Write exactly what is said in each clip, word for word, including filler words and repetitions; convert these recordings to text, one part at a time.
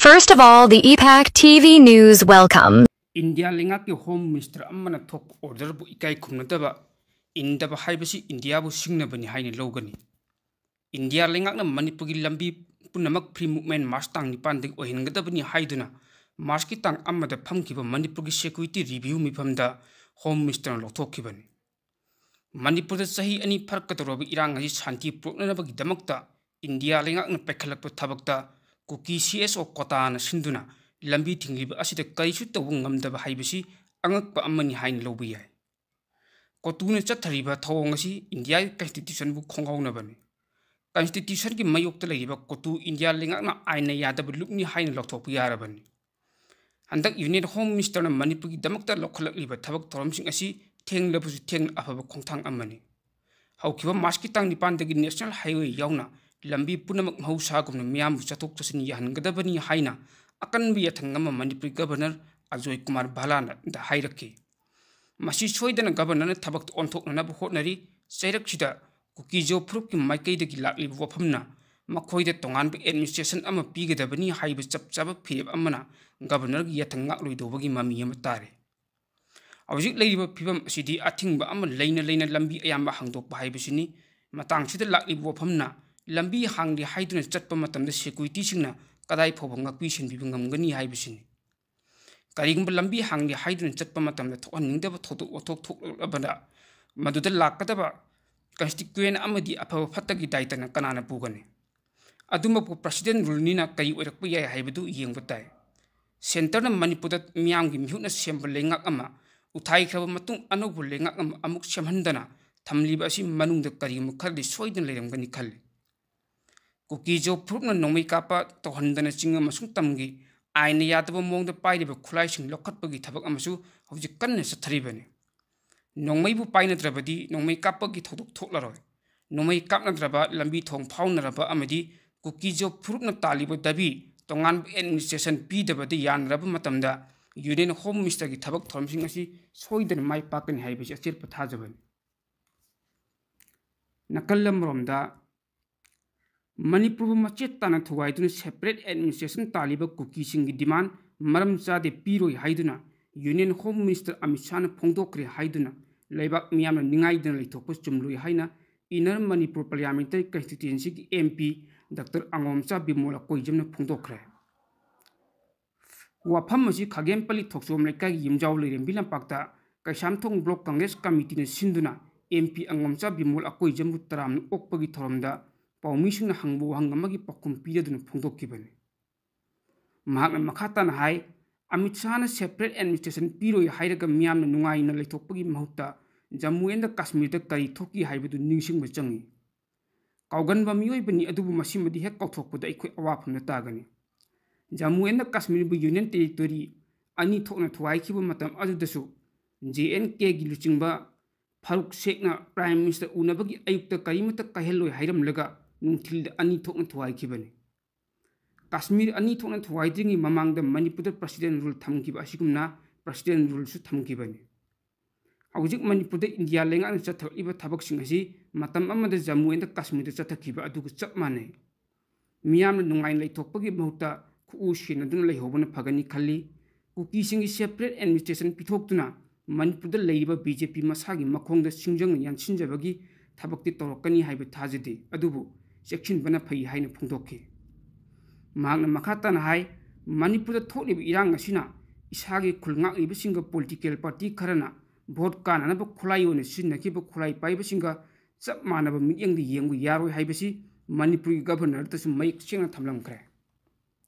First of all, the E PAC T V News welcome. India ꯂꯩꯉꯥꯛꯀꯤ home minister ꯑꯃꯅ ꯊꯣꯛꯄ ꯑꯣꯔꯗꯔꯕꯨ ꯏꯀꯥꯏ ꯈꯨꯝꯅꯗꯕ, ꯏꯟꯗꯕ ꯍꯥꯏꯕꯁꯤ ꯏꯟꯗꯤꯌꯥꯕꯨ ꯁꯤꯡꯅꯕꯅꯤ ꯍꯥꯏꯅ ꯂꯧꯒꯅꯤ꯫ ꯏꯟꯗꯤꯌꯥ ꯂꯩꯉꯥꯛꯅ ꯃꯅꯤꯄꯨꯔꯒꯤ ꯂꯝꯕꯤ ꯄꯨꯝꯅꯃꯛ ꯐ꯭ꯔꯤ ꯃꯨꯚꯃꯦꯟ ꯃꯥꯔꯆ ꯇꯥꯡ ꯅꯤꯄꯥꯟꯗꯒꯤ ꯑꯣꯏꯍꯟꯒꯗꯕꯅꯤ ꯍꯥꯏꯗꯨꯅ ꯃꯥꯔꯆꯀꯤ ꯇꯥꯡ ꯑꯃꯗ ꯐꯝꯈꯤꯕ ꯃꯅꯤꯄꯨꯔꯒꯤ ꯁꯦꯀ꯭ꯌꯨꯔꯤꯇꯤ ꯔꯤꯚꯤꯌꯨ ꯃꯤꯐꯝꯗ ꯍꯣꯝ ꯃꯤꯅꯤꯁꯇꯔꯅ ꯂꯧꯊꯣꯛꯈꯤꯕꯅꯤ꯫ ꯃꯅꯤꯄꯨꯔꯗ ꯆꯍꯤ ꯑꯅꯤ ꯐꯥꯔꯛꯀꯗꯧꯔꯕ ꯏꯔꯥꯡ ꯑꯁꯤ ꯁꯥꯟꯇꯤ ꯄꯨꯔꯛꯅꯅꯕꯒꯤꯗꯃꯛꯇ ꯏꯟꯗꯤꯌꯥ ꯂꯩꯉꯥꯛꯅ ꯄꯥꯏꯈꯠꯂꯛꯄ ꯊꯕꯛꯇ ꯀꯨꯀꯤ ꯁꯤ ꯑꯦꯁ ꯑꯣ ꯀꯣꯇꯥꯅ ꯁꯤꯟꯗꯨꯅ ꯂꯝꯕꯤ ꯊꯤꯡꯂꯤꯕ ꯑꯁꯤꯗ ꯀꯔꯤꯁꯨ ꯇꯧꯕ ꯉꯝꯗꯕ ꯍꯥꯏꯕꯁꯤ ꯑꯉꯛꯄ ꯑꯃꯅꯤ ꯍꯥꯏꯅ ꯂꯧꯕ ꯌꯥꯏ꯫ ꯀꯣꯇꯨꯅ ꯆꯠꯊꯔꯤꯕ ꯊꯧꯑꯣꯡ ꯑꯁꯤ ꯏꯟꯗꯤꯌꯥꯒꯤ ꯀꯟꯁꯇꯤꯇ꯭ꯌꯨꯁꯟꯕꯨ ꯈꯣꯡꯒꯥꯎꯅꯕꯅꯤ꯫ ꯀꯟꯁꯇꯤꯇ꯭ꯌꯨꯁꯟꯒꯤ ꯃꯥꯌꯣꯛꯇ ꯂꯩꯔꯤꯕ ꯀꯣꯇꯨ ꯏꯟꯗꯤꯌꯥ ꯂꯩꯉꯥꯛꯅ ꯑꯥꯏꯟꯅ ꯌꯥꯗꯕ ꯂꯨꯞꯅꯤ ꯍꯥꯏꯅ ꯂꯥꯎꯊꯣꯛꯄ ꯌꯥꯔꯕꯅꯤ꯫ ꯍꯟꯗꯛ ꯌꯨꯅꯤꯌꯟ ꯍꯣꯝ ꯃꯤꯅꯤꯁꯇꯔꯅ ꯃꯅꯤꯄꯨꯔꯒꯤꯗꯃꯛꯇ ꯂꯧꯈꯠꯂꯛꯂꯤꯕ ꯊꯕꯛ ꯊꯧꯔꯝꯁꯤꯡ ꯑꯁꯤ ꯊꯦꯡꯂꯕꯁꯨ ꯊꯦꯡꯅ ꯑꯐꯕ ꯈꯣꯡꯊꯥꯡ ꯑꯃꯅꯤ꯫ ꯍꯧꯈꯤꯕ ꯃꯥꯔꯆꯀꯤ ꯇꯥꯡ ꯅꯤꯄꯥꯟꯗꯒꯤ ꯅꯦꯁꯅꯦꯜ ꯍꯥꯏꯋꯦ ꯌꯥꯎꯅ ꯂꯝꯕꯤ ꯄꯨꯝꯅꯃꯛ ꯃꯍꯧꯁꯥꯒꯨꯝꯅ ꯃꯤꯌꯥꯝꯕꯨ ꯆꯠꯊꯣꯛ ꯆꯠꯁꯤꯟ ꯌꯥꯍꯟꯒꯗꯕꯅꯤ ꯍꯥꯏꯅ ꯑꯀꯟꯕ ꯌꯥꯊꯪ ꯑꯃ ꯃꯅꯤꯄꯨꯔꯒꯤ ꯒꯕꯔꯅꯔ ꯑꯖꯣꯏ ꯀꯨꯃꯥꯔ ꯚꯥꯂꯥꯅ ꯍꯥꯏꯔꯛꯈꯤ꯫ ꯃꯁꯤ ꯁꯣꯏꯗꯅ ꯒꯕꯔꯅꯔꯅ ꯊꯕꯛꯇ ꯑꯣꯟꯊꯣꯛꯅꯅꯕ ꯍꯣꯠꯅꯔꯤ꯫ ꯆꯩꯔꯛꯁꯤꯗ ꯀꯨꯀꯤꯖꯣ ꯐꯨꯔꯨꯞꯀꯤ ꯃꯥꯏꯀꯩꯗꯒꯤ ꯂꯥꯛꯂꯤꯕ ꯋꯥꯐꯝꯅ ꯃꯈꯣꯏꯗ ꯇꯣꯉꯥꯟꯕ ꯑꯦꯗꯃꯤꯅꯤꯁꯇ꯭ꯔꯦꯁꯟ ꯑꯃ ꯄꯤꯒꯗꯕꯅꯤ ꯍꯥꯏꯕ ꯆꯞ ꯆꯥꯕ ꯐꯤꯔꯦꯞ ꯑꯃꯅ ꯒꯕꯔꯅꯔꯒꯤ ꯌꯥꯊꯪ ꯉꯥꯛꯂꯣꯏꯗꯧꯕꯒꯤ ꯃꯃꯤ ꯑꯃ ꯇꯥꯔꯦ꯫ ꯍꯧꯖꯤꯛ ꯂꯩꯔꯤꯕ ꯐꯤꯕꯝ ꯑꯁꯤꯗꯤ ꯑꯊꯤꯡꯕ ꯑꯃ ꯂꯩꯅ ꯂꯩꯅ ꯂꯝꯕꯤ ꯑꯌꯥꯝꯕ ꯍꯥꯡꯗꯣꯛꯄ ꯍꯥꯏꯕꯁꯤꯅꯤ꯫ ꯃꯇꯥꯡꯁꯤꯗ ꯂꯥꯛꯂꯤꯕ ꯋꯥꯐꯝꯅ ꯂꯝꯕꯤ ꯍꯥꯡꯂꯤ ꯍꯥꯏꯗꯨꯅ ꯆꯠꯄ ꯃꯇꯝꯗ ꯁꯦꯀ꯭ꯌꯨꯔꯤꯇꯤꯁꯤꯡꯅ ꯀꯗꯥꯏ ꯐꯥꯎꯕ ꯉꯥꯛꯄꯤ ꯁꯦꯟꯕꯤꯕ ꯉꯝꯒꯅꯤ ꯍꯥꯏꯕꯁꯤꯅꯤ꯫ ꯀꯔꯤꯒꯨꯝꯕ ꯂꯝꯕꯤ ꯍꯥꯡꯂꯤ ꯍꯥꯏꯗꯨꯅ ꯆꯠꯄ ꯃꯇꯝꯗ ꯊꯣꯛꯍꯟꯅꯤꯡꯗꯕ ꯊꯧꯗꯣꯛ ꯋꯥꯊꯣꯛ ꯊꯣꯛꯂꯛꯂꯕꯗ ꯃꯗꯨꯗ ꯂꯥꯛꯀꯗꯕ ꯀꯟꯁꯇꯤꯇ꯭ꯌꯨꯌꯦꯟ ꯑꯃꯗꯤ ꯑꯐꯕ ꯐꯠꯇꯒꯤ ꯗꯥꯏꯇꯅ ꯀꯅꯥꯅ ꯄꯨꯒꯅꯤ? ꯑꯗꯨꯃꯛꯄꯨ ꯄ꯭ꯔꯁꯤꯗꯦꯟ ꯔꯨꯜꯅꯤꯅ ꯀꯔꯤ ꯑꯣꯏꯔꯛꯄ ꯌꯥꯏ ꯍꯥꯏꯕꯗꯨ ꯌꯦꯡꯕ ꯇꯥꯏ꯫ ꯁꯦꯟꯇꯔꯅ ꯃꯅꯤꯄꯨꯔꯗ ꯃꯤꯌꯥꯝꯒꯤ ꯃꯤꯍꯨꯠꯅ ꯁꯦꯝꯕ ꯂꯩꯉꯥꯛ ꯑꯃ ꯎꯊꯥꯏꯈ꯭ꯔꯕ ꯃꯇꯨꯡ ꯑꯅꯧꯕ ꯂꯩꯉꯥꯛ ꯑꯃ ꯑꯃꯨꯛ ꯁꯦꯝꯍꯟꯗꯅ ꯊꯝꯂꯤꯕ ꯑꯁꯤ ꯃꯅꯨꯡꯗ ꯀꯔꯤꯒꯨꯝꯕ ꯈꯔꯗꯤ ꯁꯣꯏꯗꯅ ꯂꯩꯔꯝꯒꯅꯤ ꯈꯜꯂꯤ꯫ ꯀꯨꯀꯤꯖꯣ ꯐꯨꯔꯨꯞꯅ ꯅꯣꯡꯃꯩ ꯀꯥꯞꯄ ꯇꯧꯍꯟꯗꯅ ꯆꯤꯡ ꯑꯃꯁꯨꯡ ꯇꯝꯒꯤ ꯑꯥꯏꯟꯅ ꯌꯥꯗꯕ ꯃꯑꯣꯡꯗ ꯄꯥꯏꯔꯤꯕ ꯈꯨꯠꯂꯥꯏꯁꯤꯡ ꯂꯧꯈꯠꯄꯒꯤ ꯊꯕꯛ ꯑꯃꯁꯨ ꯍꯧꯖꯤꯛ ꯀꯟꯅ ꯆꯠꯊꯔꯤꯕꯅꯤ꯫ ꯅꯣꯡꯃꯩꯕꯨ ꯄꯥꯏꯅꯗ꯭ꯔꯕꯗꯤ ꯅꯣꯡꯃꯩ ꯀꯥꯞꯄꯒꯤ ꯊꯧꯗꯣꯛ ꯊꯣꯛꯂꯔꯣꯏ꯫ ꯅꯣꯡꯃꯩ ꯀꯥꯞꯅꯗ꯭ꯔꯕ, ꯂꯝꯕꯤ ꯊꯣꯡ ꯐꯥꯎꯅꯔꯕ ꯑꯃꯗꯤ ꯀꯨꯀꯤꯖꯣ ꯐꯨꯔꯨꯞꯅ ꯇꯥꯜꯂꯤꯕ ꯗꯥꯕꯤ ꯇꯣꯉꯥꯟꯕ ꯑꯦꯗꯃꯤꯅꯤꯁꯇ꯭ꯔꯦꯁꯟ ꯄꯤꯗꯕꯗ ꯌꯥꯅꯔꯕ ꯃꯇꯝꯗ ꯌꯨꯅꯤꯌꯟ ꯍꯣꯝ ꯃꯤꯅꯤꯁꯇꯔꯒꯤ ꯊꯕꯛ ꯊꯧꯔꯝꯁꯤꯡ ꯑꯁꯤ ꯁꯣꯏꯗꯅ ꯃꯥꯏ ꯄꯥꯛꯀꯅꯤ ꯍꯥꯏꯕꯁꯤ ꯑꯆꯦꯠꯄ ꯊꯥꯖꯕꯅꯤ꯫ ꯅꯥꯀꯜ ꯑꯃꯔꯣꯝꯗ ꯃꯅꯤꯄꯨꯔꯕꯨ ꯃꯆꯦꯠ ꯇꯥꯅ ꯊꯨꯒꯥꯏꯗꯨꯅ separate administration ꯇꯥꯜꯂꯤꯕ ꯀꯨꯀꯤꯁꯤꯡꯒꯤ demand ꯃꯔꯝ ꯆꯥꯗꯦ ꯄꯤꯔꯣꯏ ꯍꯥꯏꯗꯨꯅ Union Home Minister ꯑꯃꯤꯠ ꯁꯥꯍꯅ ꯐꯣꯡꯗꯣꯛꯈ꯭ꯔꯦ ꯍꯥꯏꯗꯨꯅ ꯂꯩꯕꯥꯛ ꯃꯤꯌꯥꯝꯅ ꯅꯤꯡꯉꯥꯏꯗꯅ ꯂꯩꯊꯣꯛꯄ ꯆꯨꯝꯂꯣꯏ ꯍꯥꯏꯅ Inner Manipur Parliamentary Constituencyꯒꯤ MP Doctor ꯑꯉꯣꯝꯆꯥ Bimol ꯑꯀꯣꯏꯖꯝꯅ ꯐꯣꯡꯗꯣꯛꯈ꯭ꯔꯦ꯫ ꯋꯥꯐꯝ ꯑꯁꯤ ꯈꯥꯒꯦꯝꯄꯜꯂꯤ ꯊꯣꯛꯆꯣꯝ ꯂꯩꯀꯥꯏꯒꯤ ꯌꯨꯝꯖꯥꯎ ꯂꯩꯔꯦꯝꯕꯤ ꯂꯝꯄꯥꯛꯇ ꯀꯩꯁꯥꯝꯊꯣꯡ Block Congress Committeeꯅ ꯁꯤꯟꯗꯨꯅ MP ꯑꯉꯣꯝꯆꯥ ꯕꯤꯃꯣꯜ ꯑꯀꯣꯏꯖꯝꯕꯨ ꯇꯔꯥꯝꯅ ꯑꯣꯛꯄꯒꯤ ꯊꯧꯔꯝꯗ ꯄꯥꯎꯃꯤꯁꯤꯡꯅ ꯍꯪꯕ ꯋꯥꯍꯪ ꯑꯃꯒꯤ ꯄꯥꯎꯈꯨꯝ ꯄꯤꯔꯗꯨꯅ ꯐꯣꯡꯗꯣꯛꯈꯤꯕꯅꯤ꯫ ꯃꯍꯥꯛꯅ ꯃꯈꯥ ꯇꯥꯅ ꯍꯥꯏ, ꯑꯃꯤꯠ ꯁꯥꯍꯅ separate administration ꯄꯤꯔꯣꯏ ꯍꯥꯏꯔꯒ ꯃꯤꯌꯥꯝꯅ ꯅꯨꯡꯉꯥꯏꯅ ꯂꯩꯊꯣꯛꯄꯒꯤ ꯃꯍꯨꯠꯇ ꯖꯝꯃꯨ ꯑꯦꯟꯗ ꯀꯥꯁꯃꯤꯔꯗ ꯀꯔꯤ ꯊꯣꯛꯈꯤ ꯍꯥꯏꯕꯗꯨ ꯅꯤꯡꯁꯤꯡꯕ ꯆꯪꯏ꯫ ꯀꯥꯎꯒꯟꯕ ꯃꯤꯑꯣꯏꯕꯅꯤ, ꯑꯗꯨꯕꯨ ꯃꯁꯤꯃꯗꯤ ꯍꯦꯛ ꯀꯥꯎꯊꯣꯛꯄꯗ ꯑꯩꯈꯣꯏ ꯑꯋꯥꯐꯝꯗ ꯇꯥꯒꯅꯤ꯫ ꯖꯝꯃꯨ ꯑꯦꯟꯗ ꯀꯥꯁꯃꯤꯔꯕꯨ Union Territory ꯑꯅꯤ ꯊꯣꯛꯅ ꯊꯨꯒꯥꯏꯈꯤꯕ ꯃꯇꯝ ꯑꯗꯨꯗꯁꯨ J and Kꯒꯤ ꯂꯨꯆꯤꯡꯕ ꯐꯥꯔꯨꯛ ꯁꯦꯈꯅ Prime Minister ꯎꯅꯕꯒꯤ ꯑꯌꯨꯛꯇ ꯀꯔꯤꯃꯠꯇ ꯀꯥꯏꯍꯜꯂꯣꯏ ꯍꯥꯏꯔꯝꯂꯒ ꯅꯨꯡꯊꯤꯜꯗ ꯑꯅꯤ ꯊꯣꯛꯅ ꯊꯨꯒꯥꯏꯈꯤꯕꯅꯤ꯫ ꯀꯥꯁꯃꯤꯔ ꯑꯅꯤ ꯊꯣꯛꯅ ꯊꯨꯒꯥꯏꯗ꯭ꯔꯤꯉꯩ ꯃꯃꯥꯡꯗ ꯃꯅꯤꯄꯨꯔꯗ President Rule ꯊꯝꯈꯤꯕ ꯑꯁꯤꯒꯨꯝꯅ President Ruleꯁꯨ ꯊꯝꯈꯤꯕꯅꯤ꯫ ꯍꯧꯖꯤꯛ ꯃꯅꯤꯄꯨꯔꯗ ꯏꯟꯗꯤꯌꯥ ꯂꯩꯉꯥꯛꯅ ꯆꯠꯊꯔꯛꯂꯤꯕ ꯊꯕꯛꯁꯤꯡ ꯑꯁꯤ ꯃꯇꯝ ꯑꯃꯗ ꯖꯝꯃꯨ ꯑꯦꯟꯗ ꯀꯥꯁꯃꯤꯔꯗ ꯆꯠꯊꯈꯤꯕ ꯑꯗꯨꯒ ꯆꯞ ꯃꯥꯟꯅꯩ꯫ ꯃꯤꯌꯥꯝꯅ ꯅꯨꯡꯉꯥꯏꯅ ꯂꯩꯊꯣꯛꯄꯒꯤ ꯃꯍꯨꯠꯇ ꯈꯨꯎ ꯁꯦꯟꯅꯗꯨꯅ ꯂꯩꯍꯧꯕꯅ ꯐꯒꯅꯤ ꯈꯜꯂꯤ꯫ ꯀꯨꯀꯤꯁꯤꯡꯒꯤ separate administration ꯄꯤꯊꯣꯛꯇꯨꯅ ꯃꯅꯤꯄꯨꯔꯗ ꯂꯩꯔꯤꯕ BJP ꯃꯁꯥꯒꯤ ꯃꯈꯣꯡꯗ ꯁꯤꯡꯖꯪꯅ ꯌꯥꯟꯁꯤꯟꯖꯕꯒꯤ ꯊꯕꯛꯇꯤ ꯇꯧꯔꯛꯀꯅꯤ ꯍꯥꯏꯕ ꯊꯥꯖꯗꯦ, ꯑꯗꯨꯕꯨ ꯆꯦꯛꯁꯤꯟꯕꯅ ꯐꯩ ꯍꯥꯏꯅ ꯐꯣꯡꯗꯣꯛꯈꯤ꯫ ꯃꯍꯥꯛꯅ ꯃꯈꯥ ꯇꯥꯅ ꯍꯥꯏ, ꯃꯅꯤꯄꯨꯔꯗ ꯊꯣꯛꯂꯤꯕ ꯏꯔꯥꯡ ꯑꯁꯤꯅ ꯏꯁꯥꯒꯤ ꯈꯨꯜ ꯉꯥꯛꯂꯤꯕꯁꯤꯡꯒ political party ꯈꯔꯅ vote ꯀꯥꯅꯅꯕ ꯈꯨꯠꯂꯥꯏ ꯑꯣꯏꯅ ꯁꯤꯖꯤꯟꯅꯈꯤꯕ ꯈꯨꯠꯂꯥꯏ ꯄꯥꯏꯕꯁꯤꯡꯒ ꯆꯞ ꯃꯥꯟꯅꯕ ꯃꯤꯠꯌꯦꯡꯗ ꯌꯦꯡꯕ ꯌꯥꯔꯣꯏ ꯍꯥꯏꯕꯁꯤ ꯃꯅꯤꯄꯨꯔꯒꯤ Governorꯗꯁꯨ ꯃꯌꯦꯛ ꯁꯦꯡꯅ ꯊꯝꯂꯝꯈ꯭ꯔꯦ꯫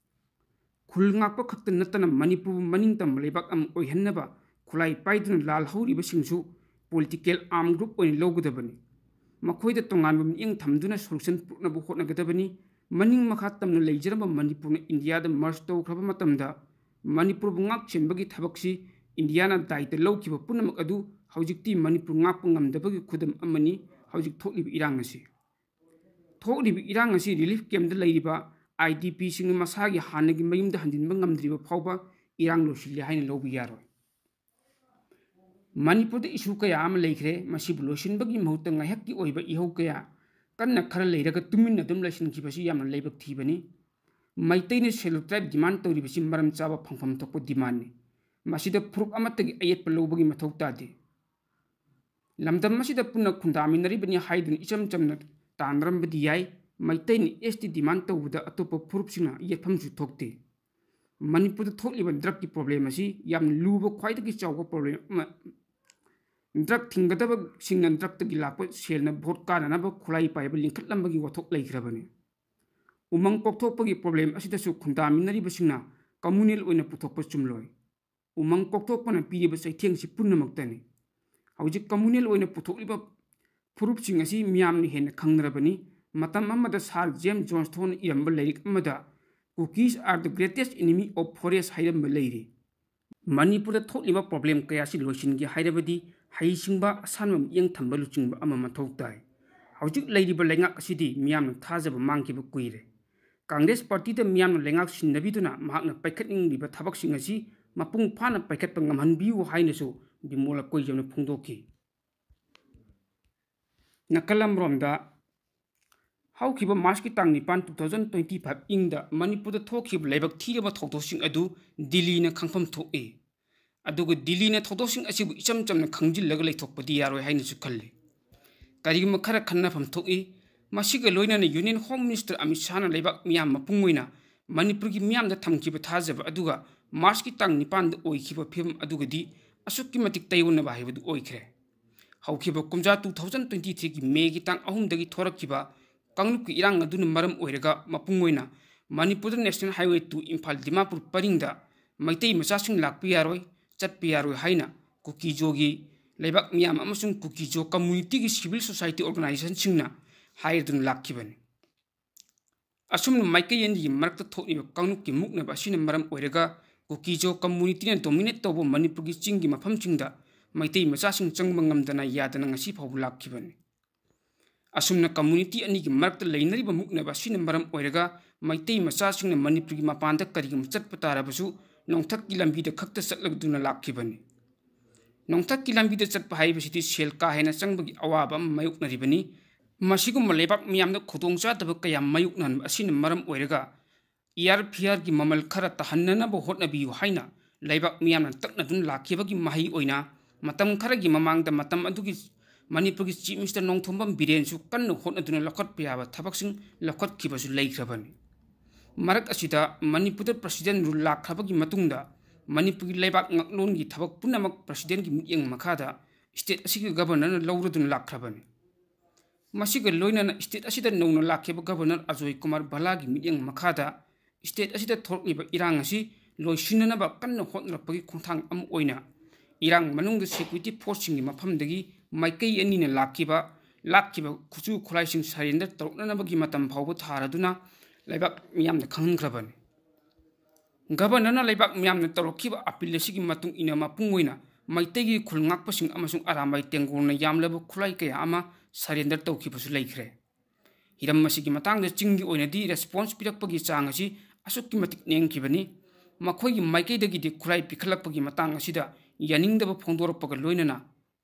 ꯈꯨꯜ ꯉꯥꯛꯄ ꯈꯛꯇ ꯅꯠꯇꯅ ꯃꯅꯤꯄꯨꯔꯕꯨ ꯃꯅꯤꯡ ꯇꯝꯕ ꯂꯩꯕꯥꯛ ꯑꯃ ꯑꯣꯏꯍꯟꯅꯕ ꯈꯨꯠꯂꯥꯏ ꯄꯥꯏꯗꯨꯅ ꯂꯥꯜꯍꯧꯔꯤꯕꯁꯤꯡꯁꯨ political arm group ꯑꯣꯏꯅ ꯂꯧꯒꯗꯕꯅꯤ꯫ ꯃꯈꯣꯏꯗ ꯇꯣꯉꯥꯟꯕ ꯃꯤꯠꯌꯦꯡ ꯊꯝꯗꯨꯅ solution ꯄꯨꯔꯛꯅꯕ ꯍꯣꯠꯅꯒꯗꯕꯅꯤ꯫ ꯃꯅꯤꯡ ꯃꯈꯥ ꯇꯝꯅ ꯂꯩꯖꯔꯝꯕ ꯃꯅꯤꯄꯨꯔꯅ ꯏꯟꯗꯤꯌꯥꯗ merge ꯇꯧꯈ꯭ꯔꯕ ꯃꯇꯝꯗ ꯃꯅꯤꯄꯨꯔꯕꯨ ꯉꯥꯛ ꯁꯦꯟꯕꯒꯤ ꯊꯕꯛꯁꯤ ꯏꯟꯗꯤꯌꯥꯅ ꯗꯥꯏꯇ ꯂꯧꯈꯤꯕ ꯄꯨꯝꯅꯃꯛ ꯑꯗꯨ ꯍꯧꯖꯤꯛꯇꯤ ꯃꯅꯤꯄꯨꯔ ꯉꯥꯛꯄ ꯉꯝꯗꯕꯒꯤ ꯈꯨꯗꯝ ꯑꯃꯅꯤ ꯍꯧꯖꯤꯛ ꯊꯣꯛꯂꯤꯕ ꯏꯔꯥꯡ ꯑꯁꯤ꯫ ꯊꯣꯛꯂꯤꯕ ꯏꯔꯥꯡ ꯑꯁꯤ relief campꯇ ꯂꯩꯔꯤꯕ IDPꯁꯤꯡꯅ ꯃꯁꯥꯒꯤ ꯍꯥꯟꯅꯒꯤ ꯃꯌꯨꯝꯗ ꯍꯟꯖꯤꯟꯕ ꯉꯝꯗ꯭ꯔꯤꯕ ꯐꯥꯎꯕ ꯏꯔꯥꯡ ꯂꯣꯏꯁꯤꯜꯂꯦ ꯍꯥꯏꯅ ꯂꯧꯕ ꯌꯥꯔꯣꯏ꯫ ꯃꯅꯤꯄꯨꯔꯗ issue ꯀꯌꯥ ꯑꯃ ꯂꯩꯈ꯭ꯔꯦ꯫ ꯃꯁꯤꯕꯨ ꯂꯣꯏꯁꯤꯟꯕꯒꯤ ꯃꯍꯨꯠꯇ ꯉꯥꯏꯍꯥꯛꯀꯤ ꯑꯣꯏꯕ ꯏꯍꯧ ꯀꯌꯥ ꯀꯟꯅ ꯈꯔ ꯂꯩꯔꯒ ꯇꯨꯃꯤꯟꯅ ꯑꯗꯨꯝ ꯂꯩꯁꯤꯟꯈꯤꯕꯁꯤ ꯌꯥꯝꯅ ꯂꯥꯏꯕꯛ ꯊꯤꯕꯅꯤ꯫ ꯃꯩꯇꯩꯅ Scheduled Tribe demand ꯇꯧꯔꯤꯕꯁꯤ ꯃꯔꯝ ꯆꯥꯕ ꯐꯪꯐꯝ ꯊꯣꯛꯄ demandꯅꯤ꯫ ꯃꯁꯤꯗ ꯐꯨꯔꯨꯞ ꯑꯃꯠꯇꯒꯤ ꯑꯌꯦꯠꯄ ꯂꯧꯕꯒꯤ ꯃꯊꯧ ꯇꯥꯗꯦ꯫ ꯂꯝꯗꯝ ꯑꯁꯤꯗ ꯄꯨꯟꯅ ꯈꯨꯟꯗꯥꯃꯤꯟꯅꯔꯤꯕꯅꯤ ꯍꯥꯏꯗꯨꯅ ꯏꯆꯝ ꯆꯝꯅ ꯇꯥꯟꯅꯔꯝꯕꯗꯤ ꯌꯥꯏ꯫ ꯃꯩꯇꯩꯅ S T demand ꯇꯧꯕꯗ ꯑꯇꯣꯞꯄ ꯐꯨꯔꯨꯞꯁꯤꯡꯅ ꯌꯦꯠꯐꯝꯁꯨ ꯊꯣꯛꯇꯦ꯫ ꯃꯅꯤꯄꯨꯔꯗ ꯊꯣꯛꯂꯤꯕ drugꯀꯤ problem ꯑꯁꯤ ꯌꯥꯝꯅ ꯂꯨꯕ, ꯈ꯭ꯋꯥꯏꯗꯒꯤ ꯆꯥꯎꯕ problem ꯑꯃ꯫ Drug ꯊꯤꯡꯒꯗꯕꯁꯤꯡꯅ drugꯇꯒꯤ ꯂꯥꯛꯄ ꯁꯦꯜꯅ vote ꯀꯥꯅꯅꯕ ꯈꯨꯠꯂꯥꯏ ꯄꯥꯏꯕ ꯂꯤꯡꯈꯠꯂꯝꯕꯒꯤ ꯋꯥꯊꯣꯛ ꯂꯩꯈ꯭ꯔꯕꯅꯤ꯫ ꯎꯃꯪ ꯀꯣꯛꯊꯣꯛꯄꯒꯤ problem ꯑꯁꯤꯗꯁꯨ ꯈꯨꯟꯗꯥꯃꯤꯟꯅꯔꯤꯕꯁꯤꯡꯅ communal ꯑꯣꯏꯅ ꯄꯨꯊꯣꯛꯄ ꯆꯨꯝꯂꯣꯏ꯫ ꯎꯃꯪ ꯀꯣꯛꯊꯣꯛꯄꯅ ꯄꯤꯔꯤꯕ ꯆꯩꯊꯦꯡꯁꯤ ꯄꯨꯝꯅꯃꯛꯇꯅꯤ꯫ ꯍꯧꯖꯤꯛ communal ꯑꯣꯏꯅ ꯄꯨꯊꯣꯛꯂꯤꯕ ꯐꯨꯔꯨꯞꯁꯤꯡ ꯑꯁꯤ ꯃꯤꯌꯥꯝꯅ ꯍꯦꯟꯅ ꯈꯪꯅꯔꯕꯅꯤ꯫ ꯃꯇꯝ ꯑꯃꯗ Sir James Johnstonꯅ ꯏꯔꯝꯕ ꯂꯥꯏꯔꯤꯛ ꯑꯃꯗ, "Kukis are the greatest enemy of forest" ꯍꯥꯏꯔꯝꯕ ꯂꯩꯔꯤ꯫ ꯃꯅꯤꯄꯨꯔꯗ ꯊꯣꯛꯂꯤꯕ problem ꯀꯌꯥꯁꯤ ꯂꯣꯏꯁꯤꯟꯒꯦ ꯍꯥꯏꯔꯕꯗꯤ ꯍꯩꯁꯤꯡꯕ, ꯑꯁꯥꯟꯕ ꯃꯤꯠꯌꯦꯡ ꯊꯝꯕ ꯂꯨꯆꯤꯡꯕ ꯑꯃ ꯃꯊꯧ ꯇꯥꯏ꯫ ꯍꯧꯖꯤꯛ ꯂꯩꯔꯤꯕ ꯂꯩꯉꯥꯛ ꯑꯁꯤꯗꯤ ꯃꯤꯌꯥꯝꯅ ꯊꯥꯖꯕ ꯃꯥꯡꯈꯤꯕ ꯀꯨꯏꯔꯦ꯫ Congress partyꯗ ꯃꯤꯌꯥꯝꯅ ꯂꯩꯉꯥꯛ ꯁꯤꯟꯅꯕꯤꯗꯨꯅ ꯃꯍꯥꯛꯅ ꯄꯥꯏꯈꯠꯅꯤꯡꯂꯤꯕ ꯊꯕꯛꯁꯤꯡ ꯑꯁꯤ ꯃꯄꯨꯡ ꯐꯥꯅ ꯄꯥꯏꯈꯠꯄ ꯉꯝꯍꯟꯕꯤꯌꯨ ꯍꯥꯏꯅꯁꯨ ꯕꯤꯃꯣꯜ ꯑꯀꯣꯏꯖꯝꯅ ꯐꯣꯡꯗꯣꯛꯈꯤ꯫ ꯅꯥꯀꯜ ꯑꯃꯔꯣꯝꯗ, ꯍꯧꯈꯤꯕ Marchꯀꯤ ꯇꯥꯡ ꯅꯤꯄꯥꯟ, two thousand twenty five ꯏꯪꯗ ꯃꯅꯤꯄꯨꯔꯗ ꯊꯣꯛꯈꯤꯕ ꯂꯥꯏꯕꯛ ꯊꯤꯔꯕ ꯊꯧꯗꯣꯛꯁꯤꯡ ꯑꯗꯨ ꯗꯤꯜꯂꯤꯅ ꯈꯪꯐꯝ ꯊꯣꯛꯏ꯫ ꯑꯗꯨꯒ ꯗꯤꯜꯂꯤꯅ ꯊꯧꯗꯣꯛꯁꯤꯡ ꯑꯁꯤꯕꯨ ꯏꯆꯝ ꯆꯝꯅ ꯈꯪꯖꯤꯜꯂꯒ ꯂꯩꯊꯣꯛꯄꯗꯤ ꯌꯥꯔꯣꯏ ꯍꯥꯏꯅꯁꯨ ꯈꯜꯂꯤ꯫ ꯀꯔꯤꯒꯨꯝꯕ ꯈꯔ ꯈꯟꯅꯐꯝ ꯊꯣꯛꯏ꯫ ꯃꯁꯤꯒ ꯂꯣꯏꯅꯅ Union Home Minister ꯑꯃꯤꯠ ꯁꯥꯍꯅ ꯂꯩꯕꯥꯛ ꯃꯤꯌꯥꯝ ꯃꯄꯨꯡ ꯑꯣꯏꯅ ꯃꯅꯤꯄꯨꯔꯒꯤ ꯃꯤꯌꯥꯝꯗ ꯊꯝꯈꯤꯕ ꯊꯥꯖꯕ ꯑꯗꯨꯒ Marchꯀꯤ ꯇꯥꯡ ꯅꯤꯄꯥꯟꯗ ꯑꯣꯏꯈꯤꯕ ꯐꯤꯕꯝ ꯑꯗꯨꯒꯗꯤ ꯑꯁꯨꯛꯀꯤ ꯃꯇꯤꯛ ꯇꯥꯏꯑꯣꯟꯅꯕ ꯍꯥꯏꯕꯗꯨ ꯑꯣꯏꯈ꯭ꯔꯦ꯫ ꯍꯧꯈꯤꯕ ꯀꯨꯝꯖꯥ two thousand twenty threeꯒꯤ Mayꯒꯤ ꯇꯥꯡ ꯑꯍꯨꯝꯗꯒꯤ ꯊꯣꯔꯛꯈꯤꯕ ꯀꯥꯡꯂꯨꯞꯀꯤ ꯏꯔꯥꯡ ꯑꯗꯨꯅ ꯃꯔꯝ ꯑꯣꯏꯔꯒ ꯃꯄꯨꯡ ꯑꯣꯏꯅ ꯃꯅꯤꯄꯨꯔꯗ National Highway two Imphal Dimapur ꯄꯔꯤꯡꯗ Meitei ꯃꯆꯥꯁꯤꯡ ꯂꯥꯛꯄ ꯌꯥꯔꯣꯏ, ꯆꯠꯄ ꯌꯥꯔꯣꯏ ꯍꯥꯏꯅ ꯀꯨꯀꯤꯖꯣꯒꯤ ꯂꯩꯕꯥꯛ ꯃꯤꯌꯥꯝ ꯑꯃꯁꯨꯡ ꯀꯨꯀꯤꯖꯣ communityꯒꯤ civil society organizationꯁꯤꯡꯅ ꯍꯥꯏꯔꯗꯨꯅ ꯂꯥꯛꯈꯤꯕꯅꯤ꯫ ꯑꯁꯨꯝꯅ ꯃꯥꯏꯀꯩ ꯑꯅꯤꯒꯤ ꯃꯔꯛꯇ ꯊꯣꯛꯂꯤꯕ ꯀꯥꯡꯂꯨꯞꯀꯤ ꯃꯨꯛꯅꯕ ꯑꯁꯤꯅ ꯃꯔꯝ ꯑꯣꯏꯔꯒ ꯀꯨꯀꯤꯖꯣ communityꯅ dominate ꯇꯧꯕ ꯃꯅꯤꯄꯨꯔꯒꯤ ꯆꯤꯡꯒꯤ ꯃꯐꯝꯁꯤꯡꯗ ꯃꯩꯇꯩ ꯃꯆꯥꯁꯤꯡ ꯆꯪꯕ ꯉꯝꯗꯅ ꯌꯥꯗꯅ ꯉꯁꯤ ꯐꯥꯎꯕ ꯂꯥꯛꯈꯤꯕꯅꯤ꯫ ꯑꯁꯨꯝꯅ community ꯑꯅꯤꯒꯤ ꯃꯔꯛꯇ ꯂꯩꯅꯔꯤꯕ ꯃꯨꯛꯅꯕ ꯑꯁꯤꯅ ꯃꯔꯝ ꯑꯣꯏꯔꯒ ꯃꯩꯇꯩ ꯃꯆꯥꯁꯤꯡꯅ ꯃꯅꯤꯄꯨꯔꯒꯤ ꯃꯄꯥꯟꯗ ꯀꯔꯤꯒꯨꯝꯕ ꯆꯠꯄ ꯇꯥꯔꯕꯁꯨ ꯅꯣꯡꯊꯛꯀꯤ ꯂꯝꯕꯤꯗ ꯈꯛꯇ ꯆꯠꯂꯗꯨꯅ ꯂꯥꯛꯈꯤꯕꯅꯤ꯫ ꯅꯣꯡꯊꯛꯀꯤ ꯂꯝꯕꯤꯗ ꯆꯠꯄ ꯍꯥꯏꯕꯁꯤꯗꯤ ꯁꯦꯜ ꯀꯥ ꯍꯦꯟꯅ ꯆꯪꯕꯒꯤ ꯑꯋꯥꯕ ꯑꯃ ꯃꯥꯌꯣꯛꯅꯔꯤꯕꯅꯤ꯫ ꯃꯁꯤꯒꯨꯝꯕ ꯂꯩꯕꯥꯛ ꯃꯤꯌꯥꯝꯗ ꯈꯨꯗꯣꯡꯆꯥꯗꯕ ꯀꯌꯥ ꯃꯥꯌꯣꯛꯅꯍꯟꯕ ꯑꯁꯤꯅ ꯃꯔꯝ ꯑꯣꯏꯔꯒ ꯏꯌꯥꯔ ꯐꯤꯌꯥꯔꯒꯤ ꯃꯃꯜ ꯈꯔ ꯇꯥꯍꯟꯅꯅꯕ ꯍꯣꯠꯅꯕꯤꯌꯨ ꯍꯥꯏꯅ ꯂꯩꯕꯥꯛ ꯃꯤꯌꯥꯝꯅ ꯇꯛꯅꯗꯨꯅ ꯂꯥꯛꯈꯤꯕꯒꯤ ꯃꯍꯩ ꯑꯣꯏꯅ ꯃꯇꯝ ꯈꯔꯒꯤ ꯃꯃꯥꯡꯗ ꯃꯇꯝ ꯑꯗꯨꯒꯤ ꯃꯅꯤꯄꯨꯔꯒꯤ ꯆꯤꯐ ꯃꯤꯅꯤꯁꯇꯔ ꯅꯣꯡꯊꯣꯝꯕꯝ ꯕꯤꯔꯦꯟꯁꯨ ꯀꯟꯅ ꯍꯣꯠꯅꯗꯨꯅ ꯂꯧꯈꯠꯄ ꯌꯥꯕ ꯊꯕꯛꯁꯤꯡ ꯂꯧꯈꯠꯈꯤꯕꯁꯨ ꯂꯩꯈ꯭ꯔꯕꯅꯤ꯫ ꯃꯔꯛ ꯑꯁꯤꯗ ꯃꯅꯤꯄꯨꯔꯗ ꯄ꯭ꯔꯁꯤꯗꯦꯟ ꯔꯨꯜ ꯂꯥꯛꯈ꯭ꯔꯕꯒꯤ ꯃꯇꯨꯡꯗ ꯃꯅꯤꯄꯨꯔꯒꯤ ꯂꯩꯕꯥꯛ ꯉꯥꯛꯂꯣꯟꯒꯤ ꯊꯕꯛ ꯄꯨꯝꯅꯃꯛ ꯄ꯭ꯔꯁꯤꯗꯦꯟꯒꯤ ꯃꯤꯠꯌꯦꯡ ꯃꯈꯥꯗ ꯁ꯭ꯇꯦꯠ ꯑꯁꯤꯒꯤ ꯒꯕꯔꯅꯔꯅ ꯂꯧꯔꯗꯨꯅ ꯂꯥꯛꯈ꯭ꯔꯕꯅꯤ꯫ ꯃꯁꯤꯒ ꯂꯣꯏꯅꯅ ꯁ꯭ꯇꯦꯠ ꯑꯁꯤꯗ ꯅꯧꯅ ꯂꯥꯛꯈꯤꯕ ꯒꯕꯔꯅꯔ ꯑꯖꯣꯏ ꯀꯨꯃꯥꯔ ꯚꯜꯂꯥꯒꯤ ꯃꯤꯠꯌꯦꯡ ꯃꯈꯥꯗ ꯁ꯭ꯇꯦꯠ ꯑꯁꯤꯗ ꯊꯣꯛꯂꯛꯂꯤꯕ ꯏꯔꯥꯡ ꯑꯁꯤ ꯂꯣꯏꯁꯤꯟꯅꯅꯕ ꯀꯟꯅ ꯍꯣꯠꯅꯔꯛꯄꯒꯤ ꯈꯣꯡꯊꯥꯡ ꯑꯃ ꯑꯣꯏꯅ ꯏꯔꯥꯡ ꯃꯅꯨꯡꯗ ꯁꯦꯀ꯭ꯌꯨꯔꯤꯇꯤ ꯐꯣꯔꯁꯁꯤꯡꯒꯤ ꯃꯐꯝꯗꯒꯤ ꯃꯥꯏꯀꯩ ꯑꯅꯤꯅ ꯂꯥꯛꯈꯤꯕ ꯂꯥꯛꯈꯤꯕ ꯈꯨꯠꯁꯨ ꯈꯨꯠꯂꯥꯏꯁꯤꯡ ꯁꯔꯦꯟꯗꯔ ꯇꯧꯔꯛꯅꯅꯕꯒꯤ ꯃꯇꯝ ꯐꯥꯎꯕ ꯊꯥꯔꯗꯨꯅ ꯂꯩꯕꯥꯛ ꯃꯤꯌꯥꯝꯗ ꯈꯪꯍꯟꯈ꯭ꯔꯕꯅꯤ꯫ ꯒꯕꯔꯅꯔꯅ ꯂꯩꯕꯥꯛ ꯃꯤꯌꯥꯝꯅ ꯇꯧꯔꯛꯈꯤꯕ ꯑꯄꯤꯜ ꯑꯁꯤꯒꯤ ꯃꯇꯨꯡ ꯏꯟꯅ ꯃꯄꯨꯡ ꯑꯣꯏꯅ ꯃꯩꯇꯩꯒꯤ ꯈꯨꯜ ꯉꯥꯛꯄꯁꯤꯡ ꯑꯃꯁꯨꯡ ꯑꯔꯥꯝꯕꯥꯏ ꯇꯦꯡꯒꯣꯜꯅ ꯌꯥꯝꯂꯕ ꯈꯨꯠꯂꯥꯏ ꯀꯌꯥ ꯑꯃ ꯁꯔꯦꯟꯗꯔ ꯇꯧꯈꯤꯕꯁꯨ ꯂꯩꯈ꯭ꯔꯦ꯫ ꯍꯤꯔꯝ ꯑꯁꯤꯒꯤ ꯃꯇꯥꯡꯗ ꯆꯤꯡꯒꯤ ꯑꯣꯏꯅꯗꯤ ꯔꯦꯁꯄꯣꯟꯁ ꯄꯤꯔꯛꯄꯒꯤ ꯆꯥꯡ ꯑꯁꯤ ꯑꯁꯨꯛꯀꯤ ꯃꯇꯤꯛ ꯅꯦꯝꯈꯤꯕꯅꯤ꯫ ꯃꯈꯣꯏꯒꯤ ꯃꯥꯏꯀꯩꯗꯒꯤꯗꯤ ꯈꯨꯠꯂꯥꯏ ꯄꯤꯈꯠꯂꯛꯄꯒꯤ ꯃꯇꯥꯡ ꯑꯁꯤꯗ ꯌꯥꯅꯤꯡꯗꯕ ꯐꯣꯡꯗꯣꯔꯛꯄꯒ ꯂꯣꯏꯅꯅ